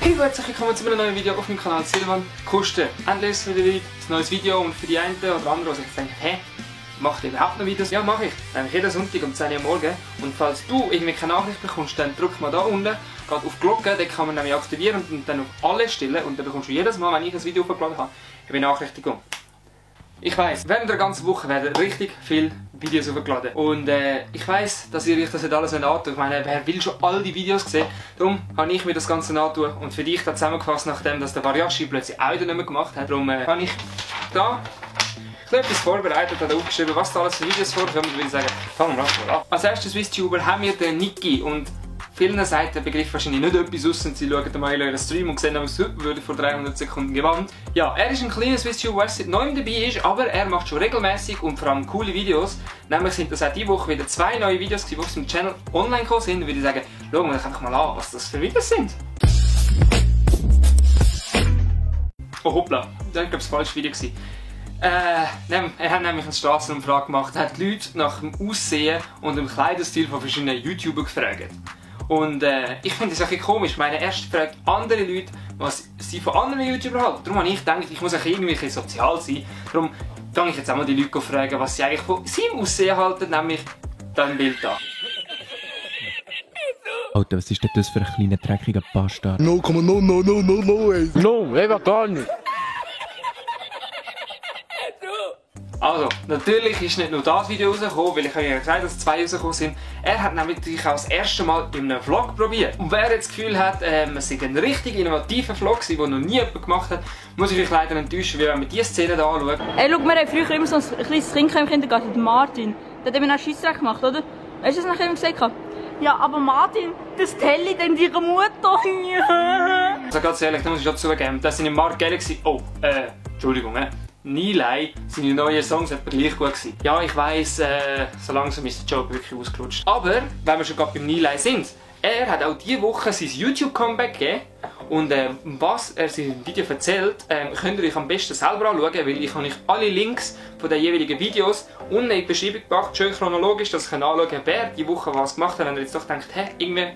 Hey, herzlich willkommen zu einem neuen Video auf meinem Kanal Silvan Kuster. Endlich wieder ein neues Video und für die einen oder anderen, die sich denken, hä, macht ihr überhaupt noch Videos? Ja, mache ich. Nämlich jeden Sonntag um 10 Uhr morgens. Und falls du irgendwie keine Nachricht bekommst, dann drück mal da unten, geht auf die Glocke, dann kann man nämlich aktivieren und dann auf alle stellen und dann bekommst du jedes Mal, wenn ich ein Video hochgeladen habe, eine Benachrichtigung. Ich weiss, während der ganzen Woche werden richtig viele Videos hochgeladen. Und ich weiss, dass ihr euch das nicht alles antun. Ich meine, wer will schon all die Videos sehen? Darum habe ich mir das Ganze antun. Und für dich da zusammengefasst, nachdem dass der Variashi plötzlich auch wieder nicht mehr gemacht hat. Darum habe ich da etwas vorbereitet und aufgeschrieben, was da alles für Videos vorkommen. Ich würde sagen, fangen wir mal an. Als erstes SwissTuber haben wir den Niki. Und vielen sagt der Begriff wahrscheinlich nicht etwas aus und sie schauen mal in euren Stream und sehen, wie es heute würde vor 300 Sekunden gewandt. Ja, er ist ein kleiner SwissTuber, der seit neuem dabei ist, aber er macht schon regelmäßig und vor allem coole Videos. Nämlich sind das auch diese Woche wieder 2 neue Videos, die auf seinem Channel online gekommen sind. Und würde ich sagen, schauen wir uns einfach mal an, was das für Videos sind. Oh hoppla, das war das falsche Video. Er hat nämlich eine Straßenumfrage gemacht, er hat die Leute nach dem Aussehen und dem Kleiderstil von verschiedenen YouTubern gefragt. Und ich finde das ein bisschen komisch. Meine erst fragt andere Leute, was sie von anderen YouTubern halten. Darum habe ich gedacht, ich muss irgendwie sozial sein. Darum fange ich jetzt auch mal die Leute fragen, was sie eigentlich von seinem Aussehen halten, nämlich das Bild da. Alter, was ist denn das für ein kleiner dreckiger Bastard? No, ey. No, einfach gar nicht. Also, natürlich ist nicht nur das Video rausgekommen, weil ich habe ja gesagt, dass 2 rausgekommen sind. Er hat nämlich auch das erste Mal in einem Vlog probiert. Und wer jetzt das Gefühl hat, es sei ein richtig innovativer Vlog, den noch nie jemand gemacht hat, muss ich euch leider enttäuschen, weil wenn man diese Szene hier anschaut. Ey, schau, wir haben früher immer so ein kleines Kind im Kindergarten, den Martin. Der hat immer einen Scheissdreck gemacht, oder? Weißt du, was ich immer gesagt habe? Ja, aber Martin, das tell ich denn deiner Mutter. Also ganz ehrlich, da muss ich schon zugeben, dass seine Mark Galaxy... Oh, Entschuldigung, Nilay, seine neuen Songs etwa gleich gut gewesen. Ja, ich weiss, so langsam ist der Job wirklich ausgelutscht. Aber, wenn wir schon gerade beim Nilay sind, er hat auch diese Woche sein YouTube-Comeback gegeben. Und was er in seinem Video erzählt, könnt ihr euch am besten selber anschauen, weil ich habe euch alle Links von den jeweiligen Videos unten in die Beschreibung gebracht, schön chronologisch, dass ihr anschauen könnt, wer diese Woche was gemacht hat. Und ihr jetzt doch denkt, hä, irgendwie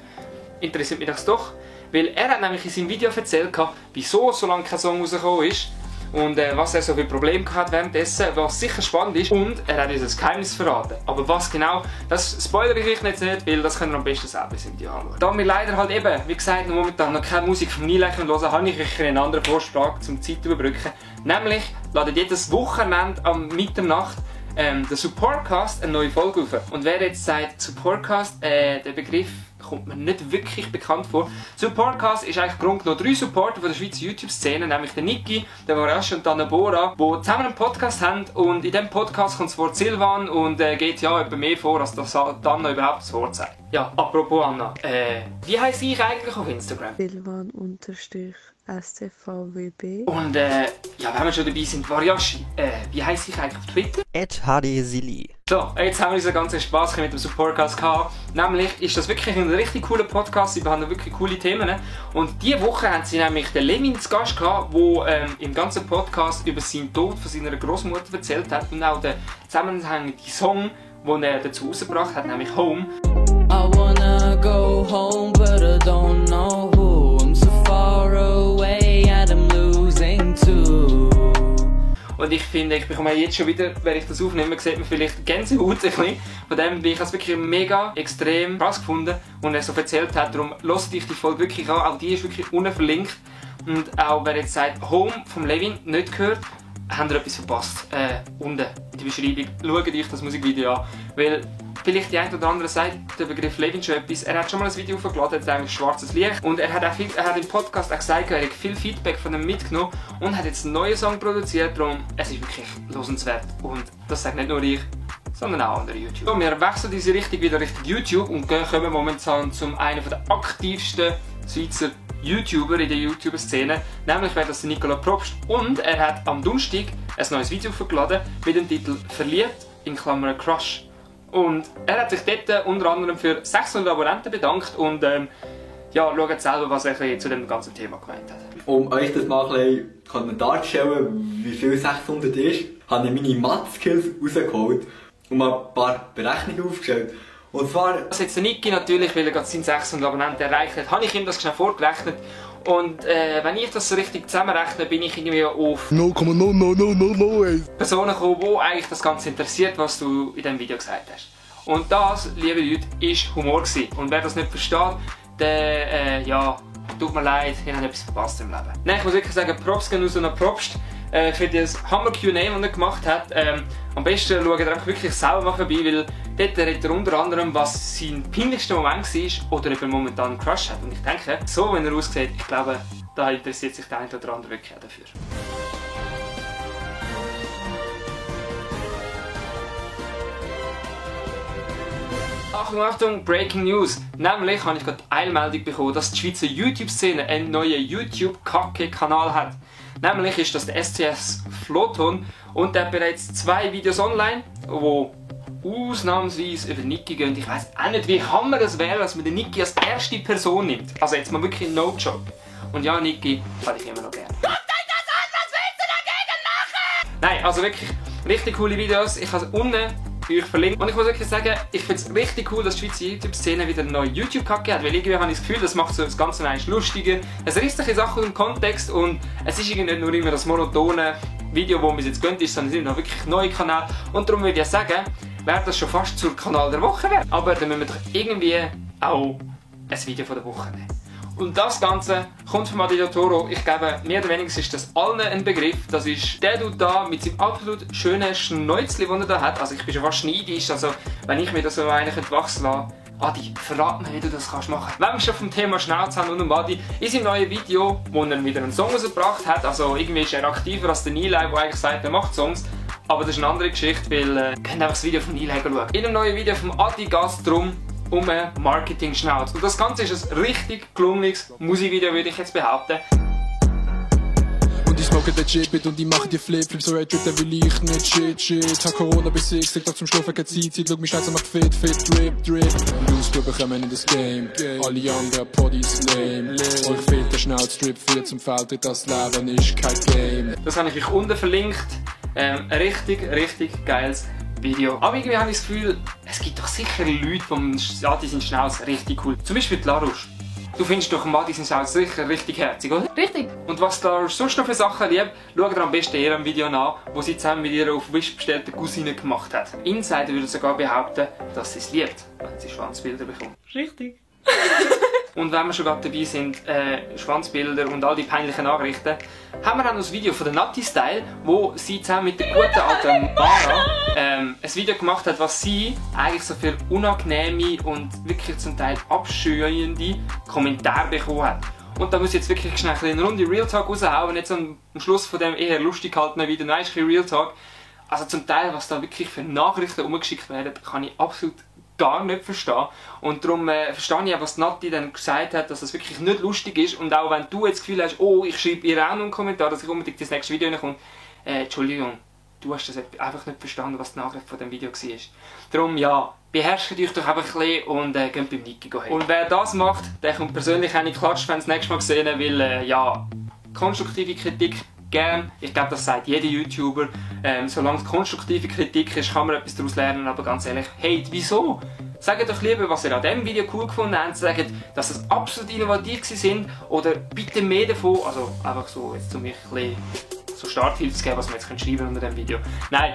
interessiert mich das doch. Weil er hat nämlich in seinem Video erzählt, wieso so lange kein Song rausgekommen ist. Und was er so viele Probleme hatte währenddessen, was sicher spannend ist. Und er hat uns ein Geheimnis verraten. Aber was genau, das spoilere ich euch jetzt nicht, weil das könnt ihr am besten selber im Video anschauen. Da wir leider halt eben, wie gesagt, momentan noch keine Musik vom Nilay hören, habe ich euch einen anderen Vorschlag zum Zeit überbrücken. Nämlich ladet jedes Wochenende am Mitternacht der Supportcast eine neue Folge auf. Und wer jetzt sagt, Supportcast, der Begriff kommt mir nicht wirklich bekannt vor. Supportcast ist eigentlich Grund noch 3 Supporter von der Schweizer YouTube-Szene, nämlich der Niki, der Variashi und Anna Bora, die zusammen einen Podcast haben. Und in diesem Podcast kommt das Wort Silvan und geht ja etwa mehr vor, als das Anna überhaupt das Wort sagt. Ja, apropos Anna, wie heisst ich eigentlich auf Instagram? Silvan_STVWB. Und ja, wenn wir schon dabei sind, Variashi, wie heisst ich eigentlich auf Twitter? @HDSilly. So, jetzt haben wir unseren ganzen Spaß mit dem Supportcast gehabt. Nämlich ist das wirklich ein richtig cooler Podcast, sie behandeln wirklich coole Themen. Und diese Woche haben sie nämlich den Levin zu Gast gehabt, der im ganzen Podcast über seinen Tod von seiner Großmutter erzählt hat und auch den zusammenhängenden Song, den er dazu rausgebracht hat, nämlich Home. I wanna go home, but I don't know who. I'm so far away and I'm losing too. Und ich finde, ich bekomme jetzt schon wieder, wenn ich das aufnehme, sieht man vielleicht Gänsehaut ein bisschen. Von dem bin ich es wirklich mega extrem krass gefunden und er so erzählt hat. Darum hört euch die Folge wirklich an, auch die ist wirklich unten verlinkt. Und auch wer jetzt sagt, Home vom Levin nicht gehört, habt ihr etwas verpasst. Unten in der Beschreibung. Schaut euch das Musikvideo an. Weil vielleicht die eine oder andere sagt der Begriff Levin schon etwas. Er hat schon mal ein Video hochgeladen, das ist eigentlich schwarzes Licht. Und er hat im Podcast auch gesagt, er hat viel Feedback von ihm mitgenommen und hat jetzt einen neuen Song produziert. Darum, es ist wirklich losenswert. Und das sagt nicht nur ich, sondern auch andere YouTuber. So, wir wechseln diese Richtung wieder Richtung YouTube und kommen momentan zum einen der aktivsten Schweizer YouTuber in der YouTuber-Szene. Nämlich wäre das der Nicola Probst. Und er hat am Donnerstag ein neues Video hochgeladen mit dem Titel «Verliebt» in Klammern «Crush». Und er hat sich dort unter anderem für 600 Abonnenten bedankt und ja, schaut selber, was er zu dem ganzen Thema gemeint hat. Um euch das mal ein bisschen darzustellen, wie viel 600 ist, habe ich meine Math-Skills rausgeholt und mal ein paar Berechnungen aufgestellt. Und zwar... Was jetzt der Niki natürlich, weil er gerade seine 600 Abonnenten erreicht hat, habe ich ihm das schnell vorgerechnet Und wenn ich das so richtig zusammenrechne, bin ich irgendwie auf 0,00000 ey. Personen gekommen, die eigentlich das Ganze interessiert, was du in diesem Video gesagt hast. Und das, liebe Leute, ist Humor gewesen. Und wer das nicht versteht, der, ja, tut mir leid, ich habe etwas verpasst im Leben. Nein, ich muss wirklich sagen, Props gehen raus an Probst für das Hammer Q&A, das er gemacht hat. Am besten schaut ihr einfach wirklich selber mal vorbei, weil dort redet er unter anderem, was sein peinlichster Moment war oder ob er momentan einen Crush hat. Und ich denke, so wenn er aussieht, ich glaube, da interessiert sich der eine oder andere wirklich auch dafür. Achtung, Achtung, Breaking News! Nämlich habe ich gerade eine Meldung bekommen, dass die Schweizer YouTube-Szene einen neuen YouTube-Kacke-Kanal hat. Nämlich ist das der SCS Floton und der hat bereits 2 Videos online, die ausnahmsweise über Niki gehen. Ich weiss auch nicht, wie hammer das wäre, dass man den Niki als erste Person nimmt. Also jetzt mal wirklich no joke. Und ja, Niki habe ich immer noch gerne. Guckt euch das an, was willst du dagegen machen? Nein, also wirklich richtig coole Videos. Ich habe es unten euch verlinkt. Und ich muss wirklich sagen, ich finde es richtig cool, dass die Schweizer YouTube-Szene wieder eine neue YouTube-Kacke hat, weil irgendwie habe ich das Gefühl, das macht so das Ganze eigentlich lustiger. Es reißt solche Sachen im Kontext und es ist irgendwie nicht nur immer das monotone Video, das man jetzt gönnt ist, sondern es sind noch wirklich neue Kanäle. Und darum würde ich sagen, wäre das schon fast zur Kanal der Woche werden. Aber dann müssen wir doch irgendwie auch ein Video von der Woche nehmen. Und das Ganze kommt von Adi Toro. Ich glaube, mehr oder weniger ist das allen ein Begriff. Das ist der Dude da mit seinem absolut schönen Schnäuzli, den er da hat. Also ich bin schon fast neidisch. Also wenn ich mir das so eigentlich wachsen lasse. Adi, verrat mir, wie du das kannst machen. Wenn wir schon vom Thema Schnauze haben und Adi, in seinem neuen Video, wo er wieder einen Song rausgebracht hat, also irgendwie ist er aktiver als der Nilay, der eigentlich sagt, er macht Songs. Aber das ist eine andere Geschichte, weil ihr könnt einfach das Video von Nilay schauen. In einem neuen Video von Adi geht es darum, um Marketing-Schnauz. Und das Ganze ist ein richtig gelungenes Musikvideo, würde ich jetzt behaupten. Und ich smoke den Jibit und ich mache die Flip-Flips, so Red Drip, der will ich nicht, shit. Hab Corona besiegt, sag doch zum Schlafen keine Zeit, schau mich scheiße, macht fit, drip. Und Ausdrücke kommen in das Game, alle anderen Poddies lame. Euch fehlt der Schnauz-Drip, viel zum Feld, das Leben ist kein Game. Das habe ich euch unten verlinkt. Ein richtig geiles Video. Aber irgendwie habe ich das Gefühl, es gibt doch sicher Leute, die Adi seinen Schnauz richtig cool. Zum Beispiel die Larouche. Du findest doch Adi seinen Schnauz sicher richtig herzig, oder? Richtig. Und was Larouche sonst noch für Sachen liebt, schaut ihr am besten eher ein Video an, wo sie zusammen mit ihrer auf Wish bestellten Cousine gemacht hat. Insider würde sogar behaupten, dass sie es liebt, wenn sie Schwanzbilder bekommt. Richtig. Und wenn wir schon gerade dabei sind, Schwanzbilder und all die peinlichen Nachrichten, haben wir auch noch ein Video von der Natti Style, wo sie zusammen mit der guten alten Mara ein Video gemacht hat, was sie eigentlich so für unangenehme und wirklich zum Teil abscheuende Kommentare bekommen hat. Und da muss ich jetzt wirklich schnell eine Runde Real Talk raushauen, jetzt am Schluss von dem eher lustig gehaltenen Video noch ein bisschen Real Talk. Also zum Teil, was da wirklich für Nachrichten umgeschickt werden, kann ich absolut gar nicht verstehen. Und darum verstehe ich auch, was Natti dann gesagt hat, dass das wirklich nicht lustig ist. Und auch wenn du jetzt das Gefühl hast, oh, ich schreibe ihr auch noch einen Kommentar, dass ich unbedingt das nächste Video reinkomme, Entschuldigung, du hast das einfach nicht verstanden, was die Nachricht von dem Video war. Darum, ja, beherrscht euch doch einfach ein bisschen und geht beim Niki hin. Und wer das macht, der kommt persönlich eine Klatschfans das nächste Mal sehen, weil, ja, konstruktive Kritik gern. Ich glaube, das sagt jeder YouTuber. Solange es konstruktive Kritik ist, kann man etwas daraus lernen. Aber ganz ehrlich, hey, wieso? Sagt doch lieber, was ihr an diesem Video cool gefunden habt. Sagt, dass es absolut innovativ sind. Oder bitte mehr davon. Also einfach so, jetzt um mich ein bisschen so Starthilfe zu geben, was wir jetzt schreiben können unter diesem Video. Nein,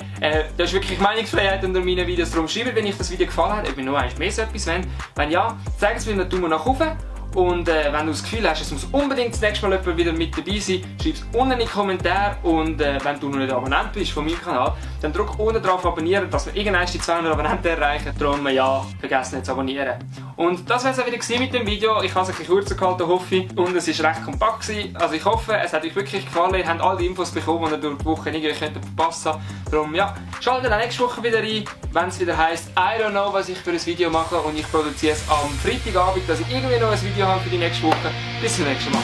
das ist wirklich Meinungsfreiheit unter meinen Videos. Darum schreibt, wenn euch das Video gefallen hat, ob ihr noch mehr so etwas wollt. Wenn ja, zeigt es mir einen Daumen nach oben. Und wenn du das Gefühl hast, es muss unbedingt das nächste Mal jemand wieder mit dabei sein, schreib es unten in die Kommentare. Und wenn du noch nicht Abonnent bist von meinem Kanal, dann drück unten drauf abonnieren, dass wir irgendwann die 200 Abonnenten erreichen. Darum ja, vergessen nicht zu abonnieren. Und das war es auch wieder mit dem Video. Ich habe es ein bisschen kürzer gehalten, hoffe ich. Und es war recht kompakt gewesen. Also ich hoffe, es hat euch wirklich gefallen. Ihr habt all die Infos bekommen, die ihr durch die Woche nicht verpassen könnt. Darum ja, schaltet auch nächste Woche wieder ein, wenn es wieder heisst, I don't know, was ich für ein Video mache. Und ich produziere es am Freitagabend, dass ich irgendwie noch ein Video habe für die nächste Woche. Bis zum nächsten Mal.